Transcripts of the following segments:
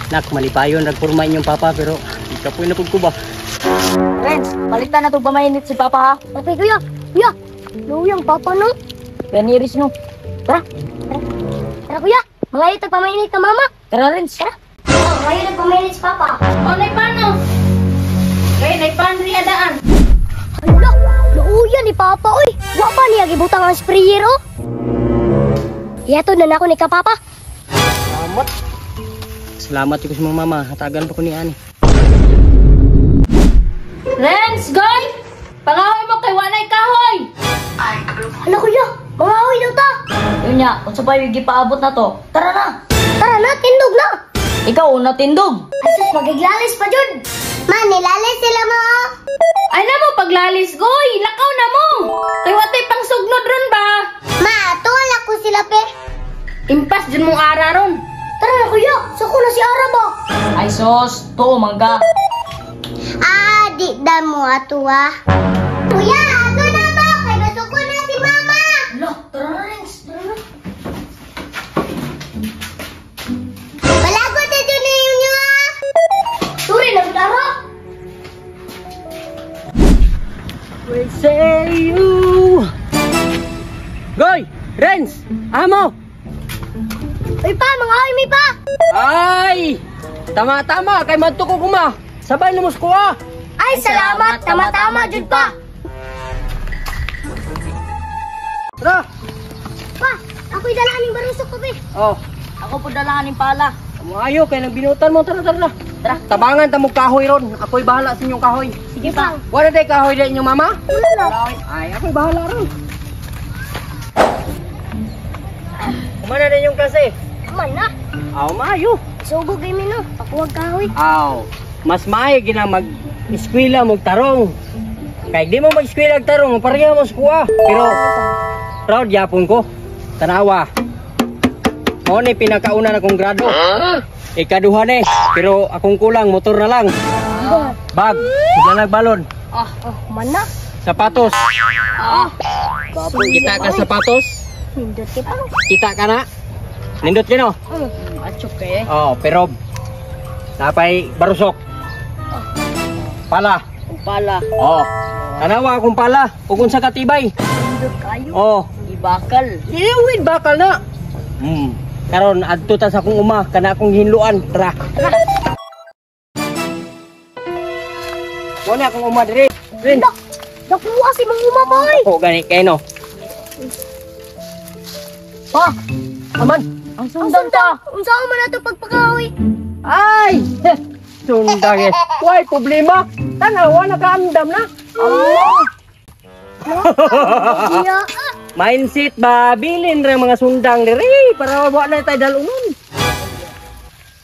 Nak, malipayon nagpurma inyong papa pero ikapoy na pud ko ba. Renz, palitan na to ba mainit si papa ha? Okay kuya. Kuya, luyang papa no. Peniris no. Tara. Tara. Tara kuya, mangayo tag pamainit ka mama. Tara Renz. Tara. Oh, mangayo tag pamainit si papa. Oh, naipano. Kay naipan ri adaan. Hala, luuyan ni papa oy. Wa pa niya gibutang ang sprayer oh. Iyato na nako ni ka papa. Salamat. Salamat ko sa mga mama, hatagan pa ko ni ani. Renz, goy! Pangahoy mo kay walay kahoy. Hala kuya, mangahoy daw ta. Yun nya, unsa pa yung gipaabot na to? Tara na. Tara na, tindog na. Ikaw una tindog. Ay sus, magiglalis pa jud. Ma, nilalis sila mo. Ay na mo paglalis, goy. Lakaw na mo. Kay watay pangsugnod ron ba? Ma, tuwala ko sila pe. Impas jud mong ara ron. Tara na kuya, suko na si Ara ba? Ay sos, to mangga. Ah, di da mo ato ah. Kuya, ato na mo kay masuko na si mama. Hala, tara na Renz. Tara na. Balago ta dyan ninyo ah. Turi na gud ara. We say you. Goy, Renz, amo. Uy pa, mga oy mi pa. Ay, tama-tama kay madto ko kuma. Sabay na mo sa kuha. Ay, salamat, tama-tama jud pa. Tara. Pa, ako'y dala ning barusok ko be. Oh, Ako po dala ning pala. maayo kay nang binutan mo, tara tara na. Tara, tabangan ta mo kahoy ron. Ako'y bahala sa inyong kahoy. Sige pa. Wala day kahoy day inyong mama? Wala. Ay, ako'y bahala ron. Kumana na inyong klase? Man na. Aw, maayo. Sugo kay mi no, pakuwag kahoy. Aw, mas maayo gina mag-eskwela mo tarong. Kay di mo mag-eskwela og tarong, pareha mo sa kuha. Pero proud yapon ko. Tanawa. Mao ni pinakauna na kong grado. Ikaduha ni, pero akong kulang motor na lang. Bag, sila nagbalon. Ah, oh, man na. Sapatos. Ah. Kita ka sapatos? Nindot kay pa. Kita ka na? Nindot ka no? Achok kay. Oh, pero napay barusok. Pala. Pala. Oh. Tanawa akong pala ug unsa katibay. Nindot kayo. Oh, Ibakal. iwin bakal na. Karon adto ta sa akong uma kana akong hinluan. Tara. Wala akong uma diri. Rin. Nakuha si mong uma boy. Ako gani kay no. Pa, Aman. ang sundang ta. Unsa man ato pagpakahoy? Ay! Sundang eh. Way problema. Tanawa nakaandam na. Iya. Mindset ba bilin ra mga sundang diri para wa na tay dalunon.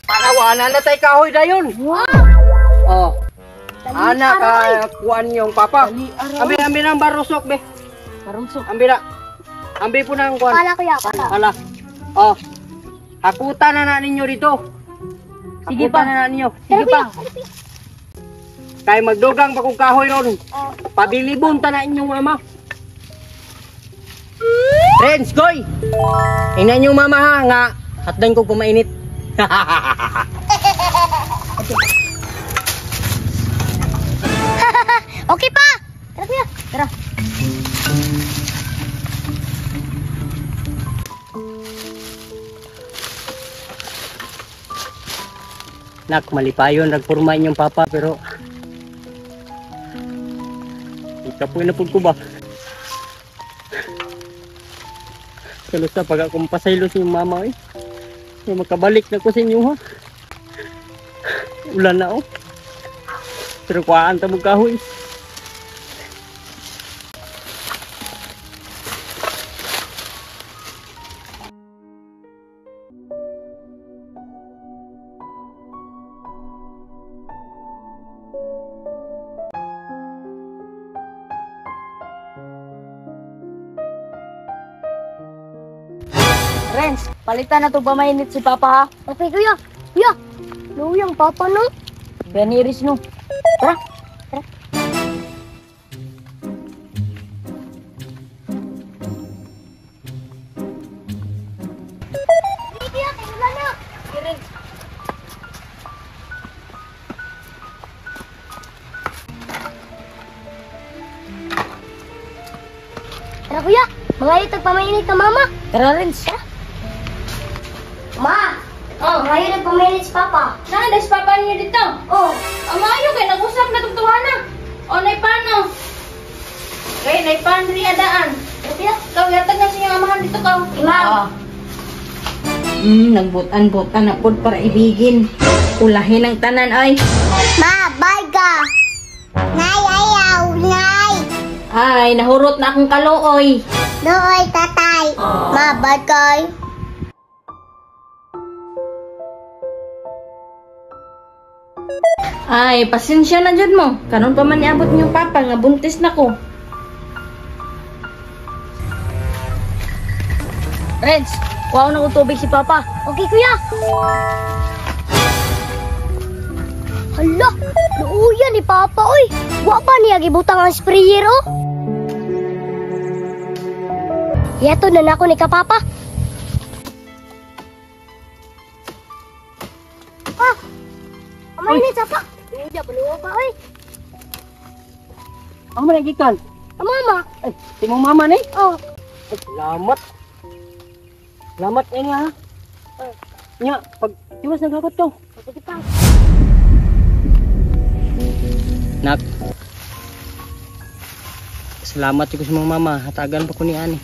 Para wa na tay kahoy dayon. Wow. Oh. Ana ka kuan yung papa. Ambi ambi nang barusok be. Barusok. Ambi na. Ambi po nang kuan. Pala kuya, pala. Pala. Oh. Hakutan na ninyo dito. Sige Hakutan pa. na ninyo. Sige pa. Kay magdugang pa kong kahoy ron. Pabilibon ta na inyong mama. Renz, goy! Ingnan yung mama ha, nga hatdan ko kumainit. Okay pa. Tara kuya. Tara. Nak, malipayon nagpurma inyong papa pero ikapoy na pud ko ba. Kalusa pag akong pasaylo sa inyong mama eh. Kaya makabalik na ko sa inyo ha. Ulan na oh. Pero kuhaan ta mong kahoy. Renz, palitan na to ba mainit si papa ha? Okay kuya. Kuya, luyang papa no. Peniris no. Tara. Tara. Kuya, kay wala na. Tara kuya, mangayo tag pamainit ka mama. Tara, Renz. Ma, Oh, mangayo tag pamainit si Papa. naa si papa niyo dito. Oh, Ang maayo kay nag-usap na tong tuhana. O nay pano. Kay nay pan diri adaan. kuya. Ikaw yatag na siyang amahan dito kaw. Ma, Nagbutan-butan na pod para ibigin. Ulahin ang tanan ay. Ma, bye ka. Nay, ayaw, nay. Ay, nahurot na akong kalooy. Nooy, tatay. Ma, bye kay. Ay, pasensya na jud mo. Karon pa man niabot niyong papa nga buntis na ko. Renz, kuha na kong tubig si Papa. Okay, kuya. Hala, luuya ni Papa, oy. Wa pa niya gibutang ang sprayer, oh. Yato na nako ni ka, Papa. Pa, amay ni sa pa. Luuya, paluwa pa, oy. Ang man gikan. Ang mama. Ay, si mong mama ni. Oh, Ay, salamat. Salamat nga ha. Nya, pag tiwas naghakot to. sige pa. Nak. Salamat ko sa mga mama, hatagan pa ko ni ani.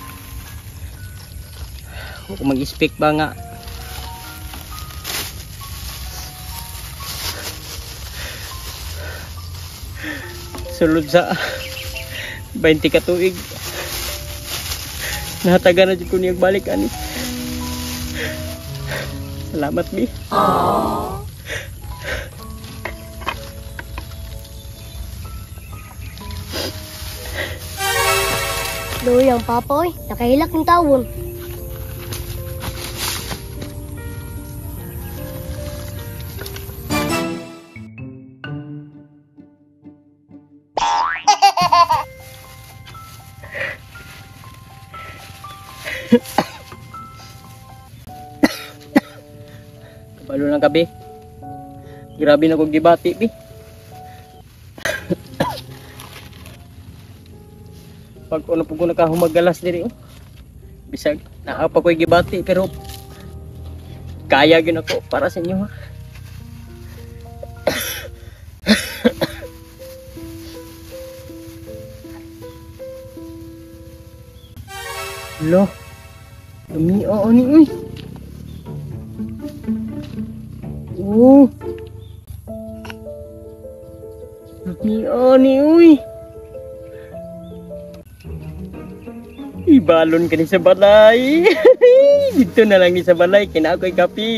Kung mag-speak ba nga. Sulod sa 20 ka tuig. Nahatagan na jud ko niyang balik ani. Salamat bi. Luuya ang Papa, oy. Nakahilak ng tawon. Kabalo lang ka, bi. Grabe na kong gibati, bi. Pag ano po ko nakahumagalas diri, oh. Bisag, naa pa ko'y gibati, pero kaya gyud ako para sa inyo, ha. Lo, lumio ni, uy. Oh. Lumio ni, uy. Ibalon ka ni sa balay. Dito na lang ni sa balay, kina ako'y kapi.